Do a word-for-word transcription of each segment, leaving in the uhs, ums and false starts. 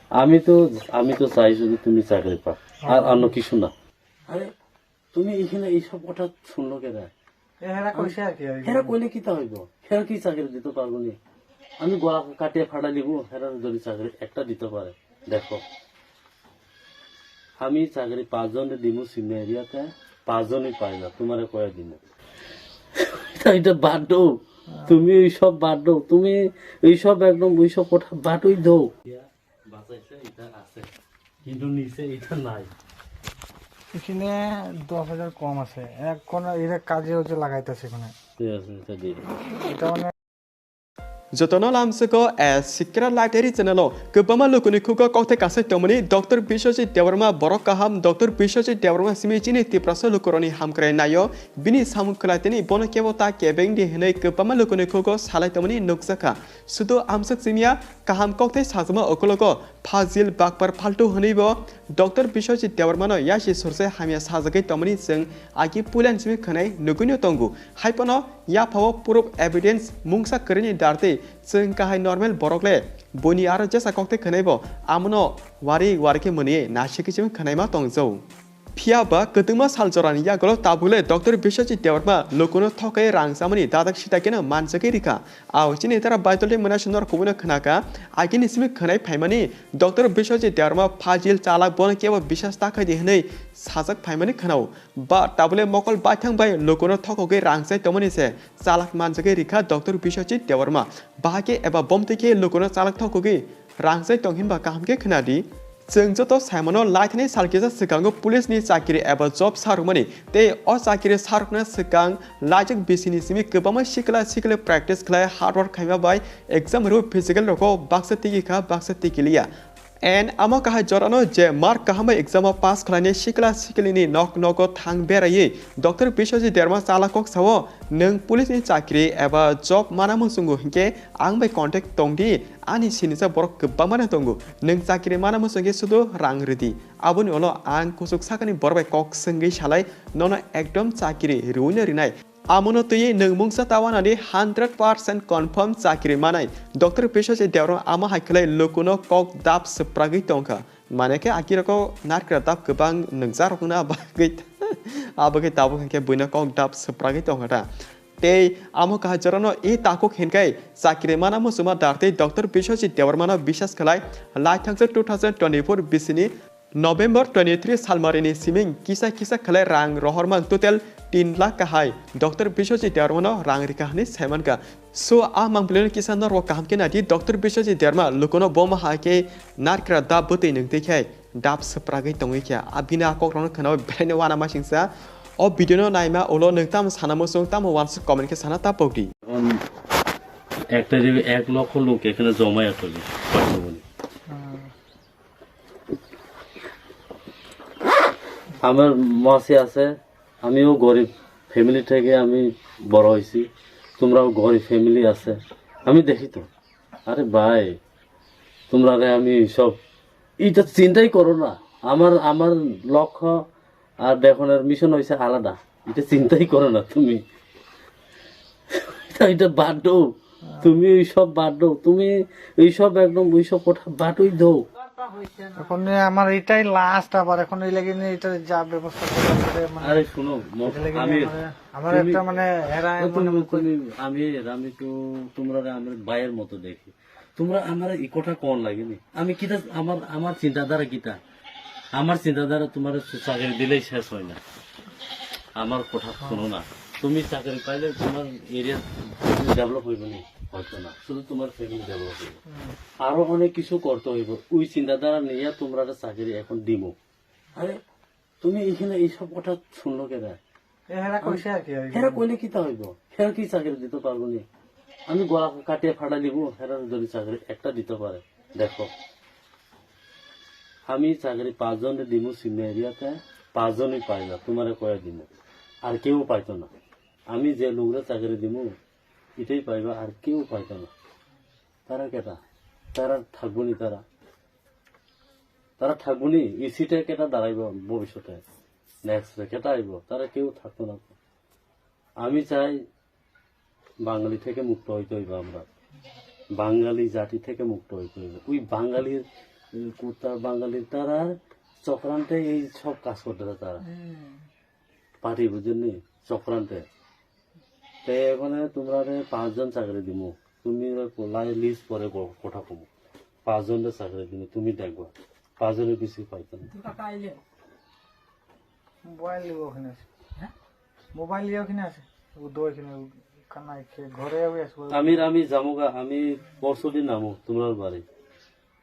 আমি তো, আমি তো চাই শুধু তুমি চাকরি পাও, আর অন্য কিছু না। আরে, তুমি এখানে এইসব কথা শুনলো কেন? এ, হেরা কইছে আর কি, আর কি। হেরা কইলে কিতা হইব? হেরা কি চাকরি দিতে পারবো নি? আমি গলা কাটিয়ে ফাটাই দিব, হেরা যদি চাকরি একটা দিতে পারে। দেখো, আমি চাকরি পাঁচজনরে দিমু সিমনা এরিয়াতে, পাঁচজনই পাই না, তোমারে কয়ে দিমু। এটা, এটা বাদ দাও, তুমি এইসব বাদ দাও, তুমি এইসব একদম ওইসব কথা বাদই দাও। বাঁচাইছে, এটা আছে, কিন্তু নিচে এটা নাই। এখানে দশ হাজার কম আছে, এখন এটা কাজে হচ্ছে লাগাইতেছে এখানে। ঠিক আছে, এটা দিয়ে দিন। এটা মানে Jotono lamsoko a Sikra Lottery channel o kwbangma lukuni khugo kokthai kasai tongmani Doctor Biswajit Debbarma borok kaham, Doctor Biswajit Debbarma simi chini Tiprasa lukurokni hamkrai naio, bini samung khwlaitini bono kebo ta kebengdi hwnwi kwbangma lukuni khugo salai tongmani nukjakha. Sudu amswk simiya kaham kokthai sajama ukulogo Fazil bakpar phaltu hwnwibo Doctor Biswajit Debbarmano yasi surse hamya sajagwi tongmani chwng agi puilan simi khwnai nugwino tongo. Haiphano yaphao proof evidence mungsa kwrwini dartwi chwng kahai normal borok le buini aro jesa kokthai khwnaibo amono wari wari khe mwnwi naisiki simi khwnaima tongjago. Phiya ba kwtwngma sal jorani yagulo tabukle Doctor Biswajit Debbarma lukuno thokai rang chamani dadak sita keno manjagwi rikha. Ao chini tara Baitolni mwnasonor kubuino khnakha, agini simi khwnai phaimani Doctor Biswajit Debbarma Fazil chalak bono kebo bisas ta khaidi hwnwi sajak phaimani khnao. Ba tabule mokol baithang bai lukuno thokogwi rang chai tongmani se chalak manjagwi rikha Doctor Biswajit Debbarma. Bahai khe eba bomtwi khe lukuno chalak thokogwi rang chai tong hinba kaham khe khwnadi. Chwng joto saimano laithani sal kisa swkango police ni chakiri eba job sarwkmani tei o chakiri sarwkna swkang laijak bisini simi kwbangma sikla sikli practice khlai hard work khaima bai exam rw physical rokgo baksa tigi kha baksa tigi liya. And amo kahai jorano je mark kaham bai exam o pass khlainai sikla siklini nok nogo thang beraiwi Doctor Biswajit Debbarma chala kok sao, nwng police ni chakiri eba job mana muchungo hinkhe ang bai contact tongdi. Ani sinijak borok kwbangmano tongo. Nwng chakiri mana muchungkhe sudu rang rwdi. Aboni ulo ang kuchuk sakani borok bai kok swngwi salai nono ekdom chakiri rwino rinai. Amono twiwi nwng mungsa ta wanadi hundred percent confirm chakiri manai. Doctor Biswajit Debbarma amo hai khlai lukuno kok dap swpragwi tongkha. Mane khe akiroko narkra dap kwbang nungjakrokno abagwi abagwi tabuk hinkhe buino kok dap swpragwi tongkha ta. Tei amo kaha jorano e takhuk hinkai chakiri mana muchungma dar tei Doctor Biswajit Debbarmano bisas khlai laithangsa two thousand twenty-four bisini November twenty-three salmarini siming kisa kisa khlai rang rohormang total tin lakh kahai Doctor Biswajit Debbarmano rang rikha hwnwi saimankha. So a mangpilino kisa norok kaham khe naidi Doctor Biswajit Debbarma lukuno boma hai khe narkra dap bwtwi nungtwi khai dap swpragwi tongwi kha. A bini a kokrokno khwnawi belaino uanamasingcha. O video no naima ulo nwng tamo sana muchung tamo uansuk comment khe sana ta pokdi. এখন একটা যে এক লক্ষ লোক এখানে জমায়েত হলো, আমার মাসি আছে, আমিও গরিব ফ্যামিলি থেকে আমি বড় হয়েছি, তোমরাও গরিব ফ্যামিলি আছে, আমি দেখি তো। আরে ভাই, তোমরা রে আমি সব এটা চিন্তাই করো না। আমার আমার লক্ষ্য আর দেখনের মিশন হইছে আলাদা, এটা চিন্তাই করো না তুমি। এটা এটা বাদ দাও, তুমি ওই সব বাদ দাও, তুমি এইসব একদম ওই সব কথা বাদই দাও। এখন নিয়ে আমার এটাই লাস্ট, আবার এখন এই লাগে নিয়ে এটা যা ব্যবস্থা করে আমাদের মানে আরে শুনো, ম- এটা লাগে আমি নিয়ে আমার, আমার তুমি- একটা মানে এরা ও, এমন তুমি- এমন করে তুমি- আমি এর, আমি তো তোমরা আমার ভাইয়ের মতো দেখি। তোমরা আমার এই কথা কোন লাগেনি? আমি কিতা আমার আমার চিন্তাধারা কিতা? আমার চিন্তাধারা তোমার চাকরি দিলেই শেষ হয় না। আমার কথা শোনো না। তুমি চাকরি পাইলে তোমার এরিয়া ডেভেলপ হইবে না, হয়তো না, শুধু তোমার ফ্যামিলি ডেভেলপ হইবে। আরো অনেক কিছু করতে হইব। ওই চিন্তাধারা নিয়ে তোমরা চাকরি এখন দিমু। আরে তুমি এখানে এইসব কথা শুনলো কেন? এ, হেরা কইছে আর কি, আর কি। হেরা কইলে কিতা হইব? হেরা কি চাকরি দিতে পারবো নি? আমি গলা কাটিয়ে ফাটাই দিব, হেরা যদি চাকরি একটা দিতে পারে। দেখো, আমি চাকরি পাঁচজনরে দিমু সিমনা এরিয়াতে, পাঁচজনই পাই না, তোমারে কয়ে দিমু, আর কেউ পাইতো না। আমি যে লোকরে চাকরি দিমু, এটাই পাইবা, আর কেউ পাইতো না। তারা কেটা? তারা থাকবো নি তারা? তারা থাকবো নি? এই সিটে কেটা দাঁড়াইবো ভবিষ্যতে? নেক্সট কেটা আইবো? তারা কেউ থাকতো না তো। আমি চাই বাঙালি থেকে মুক্ত হইতে হইবে আমরা, বাঙালি জাতি থেকে মুক্ত হইতে হইবে। ওই বাঙালির কুত্তা বাঙালি তারা চক্রান্তে এই সব কাজ করতেছে তারা। হুম। পার্টি বুঝেননি? চক্রান্তে। তো এখানে তোমরা রে পাঁচজন চাকরি দিমু। তুমি লাই লিস্ট পরে ক-, কথা কমু। পাঁচজনের চাকরি দিমু, তুমি দেখবা। পাঁচজনের বেশি পাইতাম। মোবাইল নিব ওখানে আছে। হ্যাঁ? মোবাইল নিয়ে ওখানে আছে। ও দো এখানে, ও খানা খেয়ে ঘরে যাবে, আসবো। আমির, আমি যামুগা, আমি পরশু দিন নামু তোমার বাড়ি।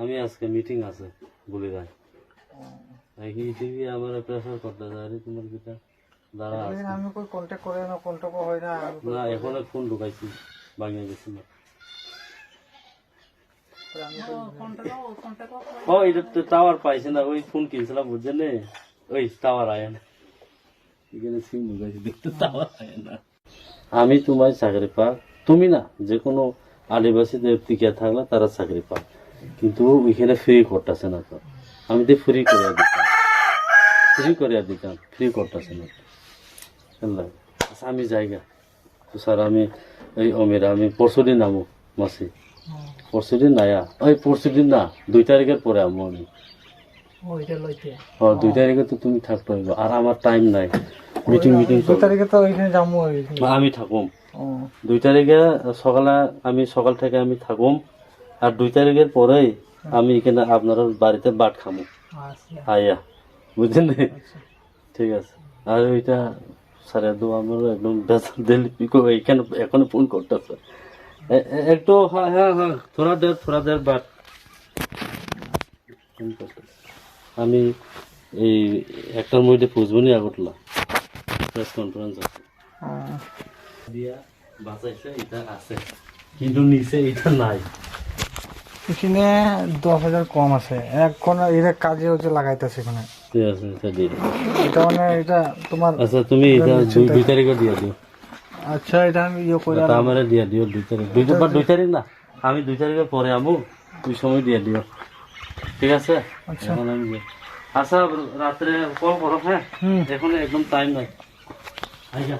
আমি আজকে মিটিং আছে, বলি রাখ। ও। এই কি, তুই কি আমার প্রেশার করতে চাই রে, তোমার কিতা? দাঁড়া, তাহলে আজকে আমি কই কন্ট্যাক্ট করে না, কন্ট্যাক্ট হয় না, আমি কই না, করে এখন ফোন ঢুকাইছি বাংলাদেশে না। তাহলে আমি কই ও, কন্ট্যাক্ট, ও, কন্ট্যাক্ট হয় ও, না। এটা তো টাওয়ার পাইছে না, ওই ফোন কিনছিলাম, বুঝছেন নে? ওই টাওয়ার আয় না। এখানে সিম ঢুকাইছি, দেখতে টাওয়ার আয় না। আমি তোমায় চাকরি পাক, তুমি না, যে কোনো আদিবাসীদের টিকে থাকলে তারা চাকরি পাক, কিন্তু ওইখানে ফ্রি করতেছে না তো। আমি তো ফ্রি করে দিতাম, ফ্রি করে দিতাম, ফ্রি করতেছে না তো। বুঝলে? আচ্ছা, আমি জায়গা তো স্যার, আমি এই অমির, আমি পরশু দিন নামো মাসি, পরশু দিন নায়া, ওই পরশু দিন না, দুই তারিখের পরে আমো আমি। ও, এটা লইতে। ও, দুই ও। তারিখে তো তুমি থাকতে হইব, আর আমার টাইম নাই। মিটিং, ওই, মিটিং দুই চলে। তারিখে তো ওইখানে যাবো ওই। আমি থাকুম। ও। দুই তারিখে সকালে, আমি সকাল থেকে আমি থাকুম। আর দুই তারিখের পরেই হুম। আমি এখানে আপনার বাড়িতে ভাত খামু। আচ্ছা। আইয়া, বুঝলেন? আচ্ছা। ঠিক আছে। আর ওইটা স্যার, একদম আমার একদম বেজার দিল, কি করে এখানে এখনো ফোন করতেছে। এ-, এ-, একটু, হ্যাঁ, হ্যাঁ, হ্যাঁ, থোড়া দের, থোড়া দের, বাট। আমি এই একটার মধ্যে পৌঁছবো নি আগরতলা, প্রেস কনফারেন্স আছে। হুম। দিয়া বাঁচাইছে, এটা আছে, কিন্তু নিচে এটা নাই। এখানে দশ হাজার কম আছে, এখন এটা কাজে হচ্ছে লাগাইতেছে এখানে। ঠিক আছে, এটা দিয়ে দিও। এটা মানে এটা তোমার আচ্ছা, তুমি এটা নিচে দুই, এটা দুই তারিখে দিয়ে দিও। আচ্ছা, এটা আমি ইয়ে করে এটা আর আমারে দিয়ে দিও দুই তারিখ। দুই এটা তারিখ, দুই তারিখ না, আমি দুই তারিখের পরে আমু, তুই সময় দিয়ে দিও। ঠিক আছে? আচ্ছা। এখন আমি যাই। আচ্ছা, রাত্রে কল করো, হ্যাঁ? হুম। এখন একদম টাইম নাই। আইগা।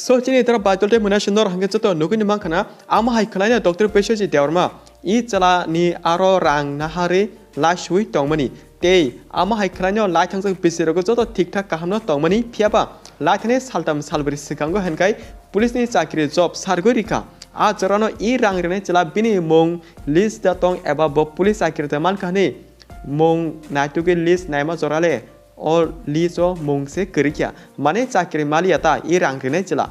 So, chini tora Baitol tei Munaising norok hwnkhe joto nugwi ni mankha na, amo hai khwlaino Doctor Biswajit Debbarma i chwla ni aro rang naharwi laiswi tongmani. Tei amo hai khwlaino laithangsa bwswi rogo joto thik thak kaham no tongmani, phiya ba laithani saltham salbrwi swkango hwnkhai police ni chakri job sargwi rikha. A jorano i rang rinai chwla bini mung list da tong eba bo police chakri da mankha hwnwi mung naitugwi list naima jorale o list o mung se kwrwikya, mane chakri maliya ta i rang rinai chwla.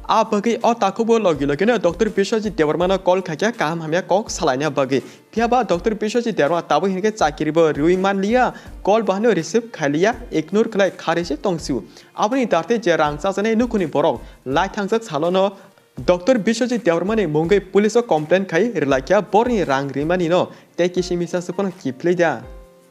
A bagwi o takhukbo logi logino Doctor Biswajit Debbarmano call khaikha kaham hamya kok salaina bagwi. Phiya ba Doctor Biswajit Debbarma tabuk hinkhe chakri bo riwi manliya, call bo hano receive khailiya, ignore khlai kharwi se tongsio. Aboni darte je rang chajaknai nukhungni borok lai thangjak salono Doctor Biswajit Debbarmani mungwi police o complain khai rwlaikha, borni rang rimani no tei kisi misa se phano kiphilwi da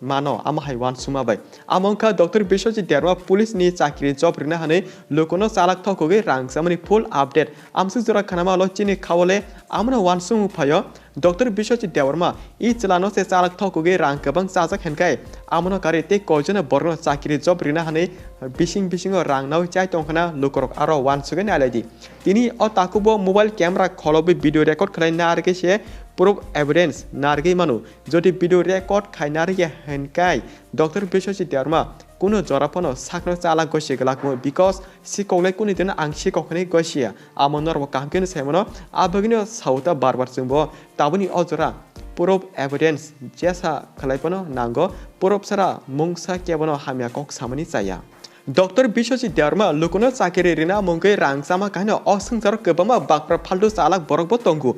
mano, amo hai uansukma bai. Amo wngkha Doctor Biswajit Debbarma police ni chakri job rina hwnwi lukuno chalak thokogwi rang chamani full update. Amswk jora khnama lo chini khawole amono uansukmung phaio. Doctor Biswajit Debbarma i chwlano se chalak thokogwi rang kwbang chajak hwnkhai amono karwi tei koijono borokno chakri job rina hwnwi bising bisingo rang nawi chai tongkhana lukurok aro uansugwi nailaidi. Tini o takhukbo mobile camera kholobwi video record khlai narwgwi se proof evidence narwgwi mano. Jodi video record khai narwkya hwnkhai Doctor Biswajit Debbarma kuno jora phano sakno chalak gosi glak mo, because sikok le kuni dino ang sikok hwnwi gosi ya. Amo norok bo kaham kheno sai mano, a bagwino sauta bar bar chwngbo taboni o jora proof evidence jesa khlai phano nango, proof sara mungsa kebono hamya kok samani chaya. Doctor Biswajit Debbarma lukuno chakiri rina mungwi rang chama kahino o swngcharo kwbangma bakra phaltu chalak borok bo tongo.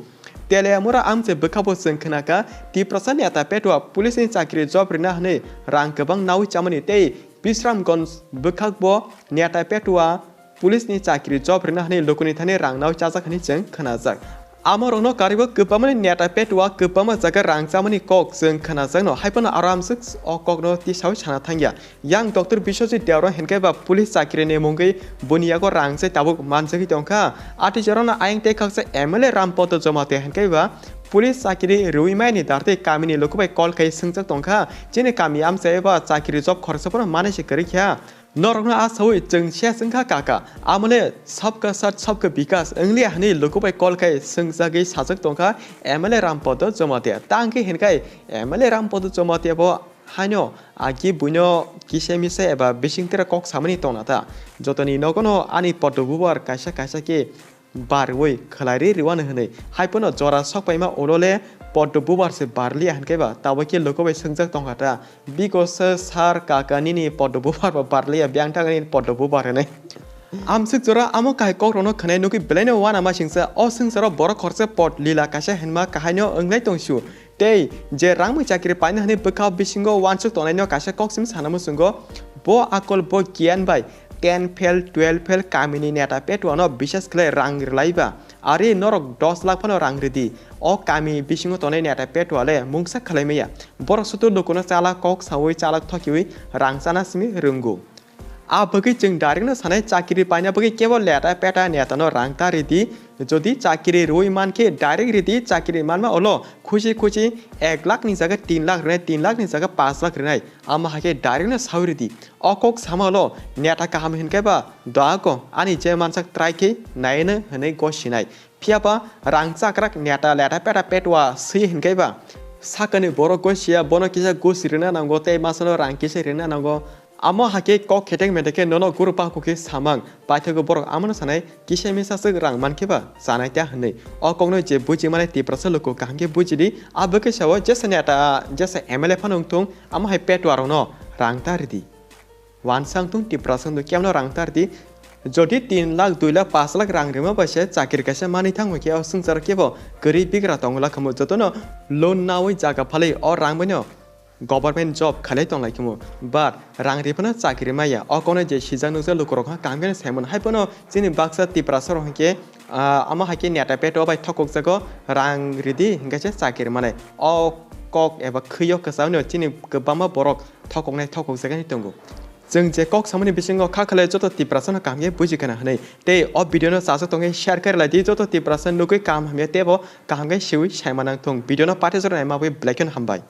Teliamura amche bwkhabo chwng khnakha, Tiprasa neta petua police ni chakiri job rina hwnwi rang kwbang nawi chamani tei Bisramganj bwkhakbo neta petua police ni chakiri job rina hwnwi lukuni thani rang nawi chajak hwnwi chwng khnajak. Amorokno karibo kwbangmani neta petua kwbangma jaga rang chamani kok chwng khnajakno, haiphano aro amswk o kokno tisawi sana thangya. Yang Doctor Biswajit Debbarma hinkhe ba police chakiri ni mungwi boni yago rang se tabuk manjagwi tongkha. Ati jorano ayang tei khaksa M L A Rampada Jamatia hinkhe ba police chakiri rwui mani dartei kamini lukubai call khai swngjak tongkha, chini kami amchai ba chakiri job khoroksa phano manwi se kwrwikha. Norokno a sawi chwng ses wngkha kaka, amole sabka sat sabka bikas wngliya hwnwi luku bai call khai swngjagwi sajak tongkha M L A Rampodo Jomatia. Tangkhe hinkhai M L A Rampodo Jomatia bo haino agi buino kisa misa eba bisingtera kok samani tongna ta. Jotoni nogono ani Poddo Bubar kaisa kaisa khe barwi khwlairwi rwano hwnwi. Haiphano jora sokpaima ulole Poddo Bubar se barliya hinkhe ba, tabukhe luku bai swngjak tongkha ta. Bigo se sar kaka nini Poddo Bubar ba barliya, biyang thangni Poddo Bubar hwnwi. Amswk jora amo kahai kokrokno khwnai nugwi belaino uanama singsa. O swngcharo borok khoroksa pod lila kaisa hinma kahaino wnglai tongsu. Tei je rangmui chakri paina hwnwi bwkha bisingo uansuk tongnaino kaisa kok simi sana muchungo. Bo akol, bo giyan bai ten fail, twelve fail kamini neta petuano bisas khlai rang rwlaiba. Ari norok dos lakh phano rang ridi. O kami bisingo tongnai neta petuale mungsa khlai maya. Borok sutu lukuno chala kok sawi chala thokiwi rang chana simi rwngo. A bagwi chwng direct no sanai, chakiri paina bagwi kebo leta peta netano rang ta ridi. Jodi chakiri rwi mankhe direct ridi, chakiri manma ulo khusi khusi ek lakh ni jaga tin lakh rwnai, tin lakh ni jaga panch lakh rwnai. Ama hakhe direct no sawi ridi. O kok sama ulo neta kaham hinkhe ba doago ani je mansak try khe naino hwnwi gosinai. Phiya ba rang chakrak neta leta peta petua swi hinkhe ba sakani borok gosia bono kisa gosi rwna nango tei masano rang kisa rwna nango. Amo hakhe kok khetek metek khe nono guru paku khe samang paithago borok amono sanai kisa misa swk rang mankhe ba chanai ta hwnwi. O kokno je buji mani Tiprasa luku kaham khe buji di, abo khe sao jesa neta jesa M L A phano wngthung amo hai petua rokno rang ta ridi. Wansang tung Tiprasa wngthung kemno rang ta ridi. Jodi tin lakh, dui lakh, panch lakh rang rima bai se chakiri kaisa mani thang hoi khe o swngcharo kebo kwrwi bigra tongo lakhamu jotono loan nawi jaga phalwi o rang baino government job khalai tong lai khamu, but rang riphano chakiri maya. O kokno je sijak nukjak lukurok ha kaham khe saimano, hai phano chini baksa Tiprasa rok hinkhe, ah, amo hai khe neta peto bai thokok jago, rang ridi hinkhe se chakiri manai. O kok eba khwio kwchangno chini kwbangma borok thokoknai thokok jagani tongo. Chwng je kok samani bisingo kha khlai joto Tiprasa no kaham khe buji khna hwnwi tei o video no chajak tongwi share khe rwlai di, joto Tiprasa nugwi kaham hamya teibo kaham khe siwi saima nang thung. Video no pathai jora naima bagwi belai kheno hambai.